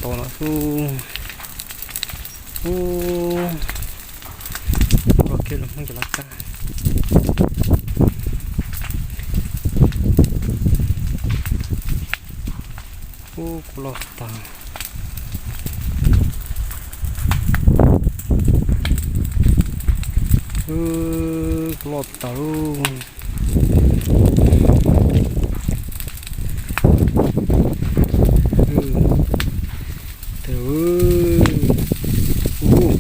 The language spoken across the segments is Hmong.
Los xwb. Ub, los kiag los Hmoob cov laj kab. Ub, kuv los tag. Ub, kuv los tag lauj. Ub, ub, ub, ub,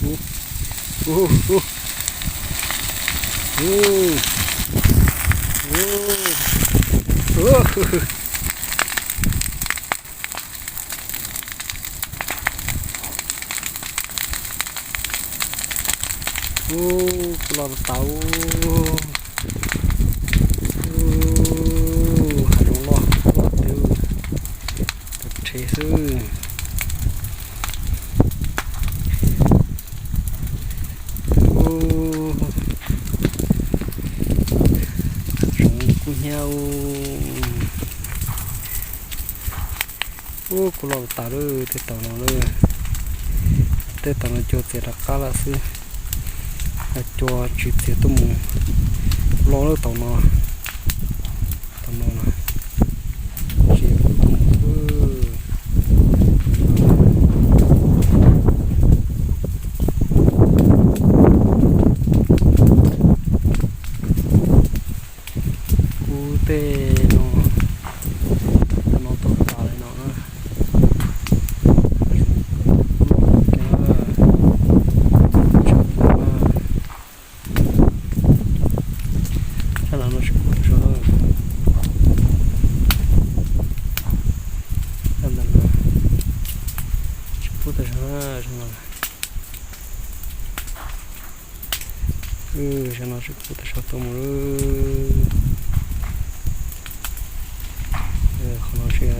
ub, ub, ub. Ub, kuv los tau. Ub, hav zoov loj loj twb tau rhe xwb. Ub, hav zoov kub hnyiab. Ub, kuv los tas lawm, tej tau no lawm. Tej tau no cua txiav rov qab lawm xwb. Cua tsis txiav tuaj mus. Los lawm tau no. Tau no na. Tsis tuaj mus xwb. Kuv tej no, tej no tuaj tas li no na. Sab no no tsis kub tag zog na. Sab ntawm no tsis kub tag zog na, sab no. Sab no tsis kub tag zog tuaj mus. Qhov no tsis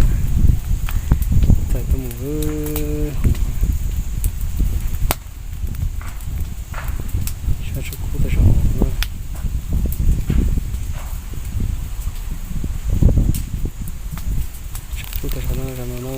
txawm tuaj mus. Sab tsis kub tag zog no. Tsis kub tag zog na, sab no na.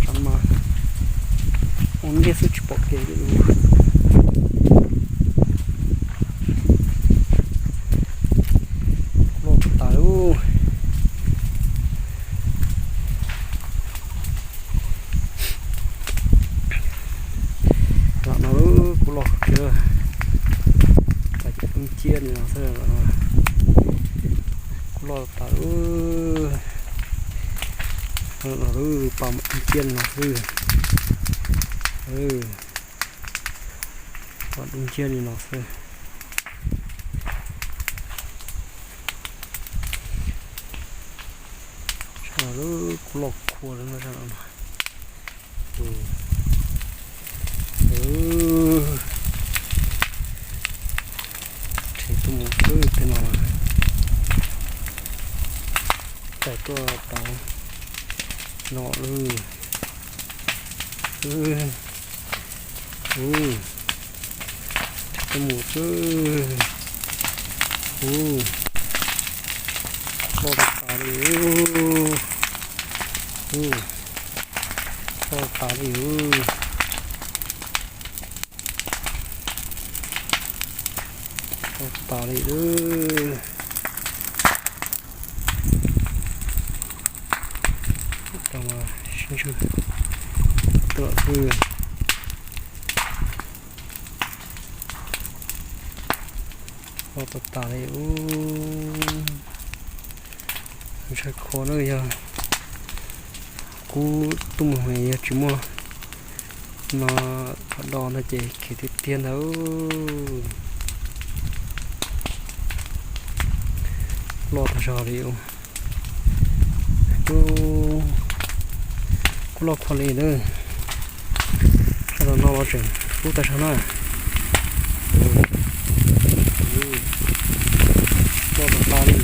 Tsav mas ua ntej xwb tsis pom kev li. Los tas lawm. Tam no kuv los kiag, tas cov dub nciab li no xwb. Kuv los tas lawm. Los lawm, pas dub nciab li no xwb. Pas dub nciab li no xwb. Sab no kuv los khuav lawm no, sab no. Rhe tuaj mus xwb tej no. Tawm tuaj tau no lawm. Rhe tuaj mus xwb. Ub, loj tas li. Ub, loj tas li. Loj tas li lawm. Tau sib ntswg tuaj xwb. Loj tas tas li. Ub, ntshai khuav na, yog kub tuaj mus yog tsis muaj no, qhov do no ces khiav tiag tiag ntag. Loj tas zog li. Ub, Kuj loj khuav li lawm. Sab no los tseem kub tag zog na. Loj tas tas li.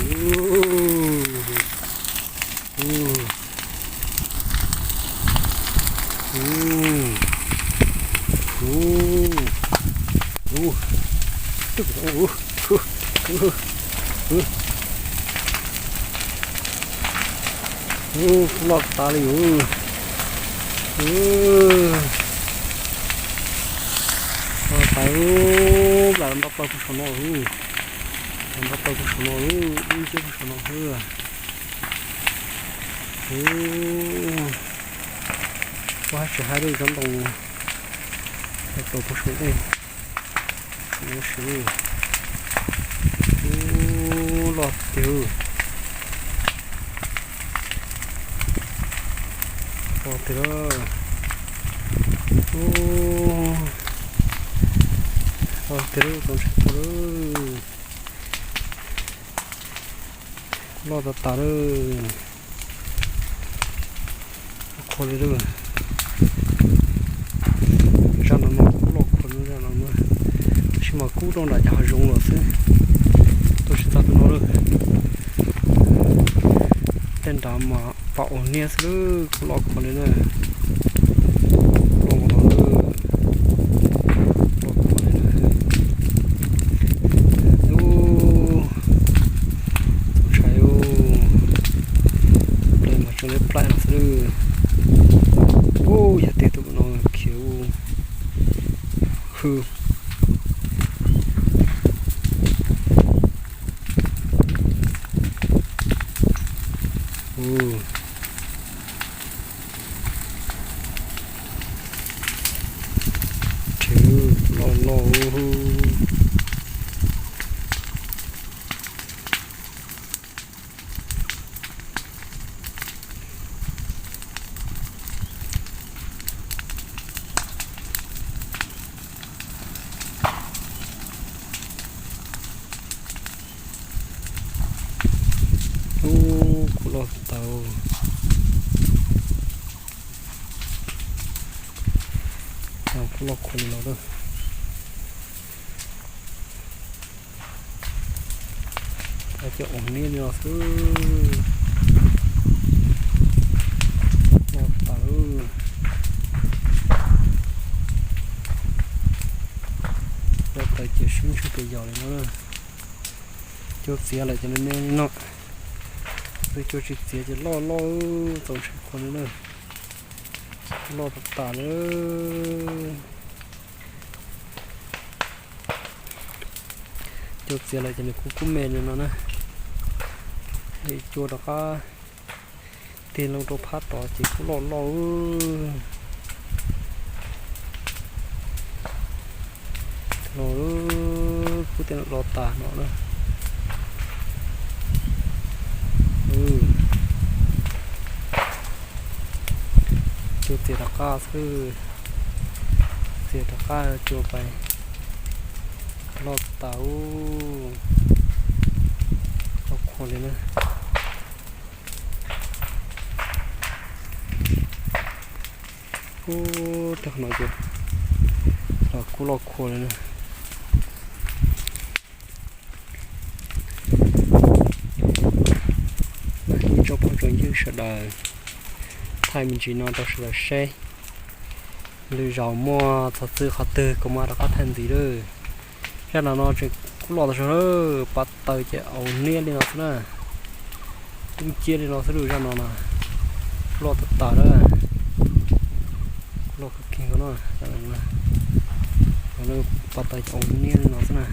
Kuj loj tas li. Loj tas li. Npaj plaws puag saum no, npaj plaws puag saum no, ib nceb puag saum no xwb. Ua hab tsis hab lub tsob ntoo, npaj plaws puag saum dej. Loj tiag. Loj tiag. Loj tiag, txaus ntshai khuav lawm. Loj tas tas lawm. Khuav li lawm. Zaj no no kuj loj khuav, zaj no no, tab sis mas kub rau nram cov hav zoov los xwb, tuaj tsis txog tus no lawm. Tej nrad mas pom ua niab xwb lawm, kuj loj khuav li na. Loj khuav li na. Ub, txaus ntshai, plaws mas tseem li plaws no xwb lawm. Ub, yog tiag tus no khiav ub, hwj. Loj loj. Ub, kuj loj tas. Kuj loj khuav li no lawm. Cov ua niab li no xwb. Loj tas. Loj tas ces sib ntsug tus yos li no. Cua txiav lawm ces me me li no. Cua tsis txiav ces loj loj, txaus ntshai khuav li na. Loj tas tas lawm. Cua txiav lawm ces nws kuj kub me li no na. Cua rov qab tig loo rau phab tod ces kuj loj loj. Los kub tej no los tas no na. Cua txiav rov qab xwb, txiav rov qab cua pais. Loj tas ub, loj khuav li na. Ub, tej qhov no ces los kuj loj khuav li na. Ib tsoom phooj tsoom ywg sawv daws, thaij me ntsis no rau sawv daws saib. Lwm zaus muaj txog txwm qhov twg kuv mam rov qab thaij ntxiv lawm. Zaj no no tseem kuj loj tas zog lawm, pov tawm ces au niab li no xwb na. Tub ciab li no xwb lawm zaj no na. Loj tas tas lawm. Loj kawg kiag no. Pov tawm ces au niab li no xwb na.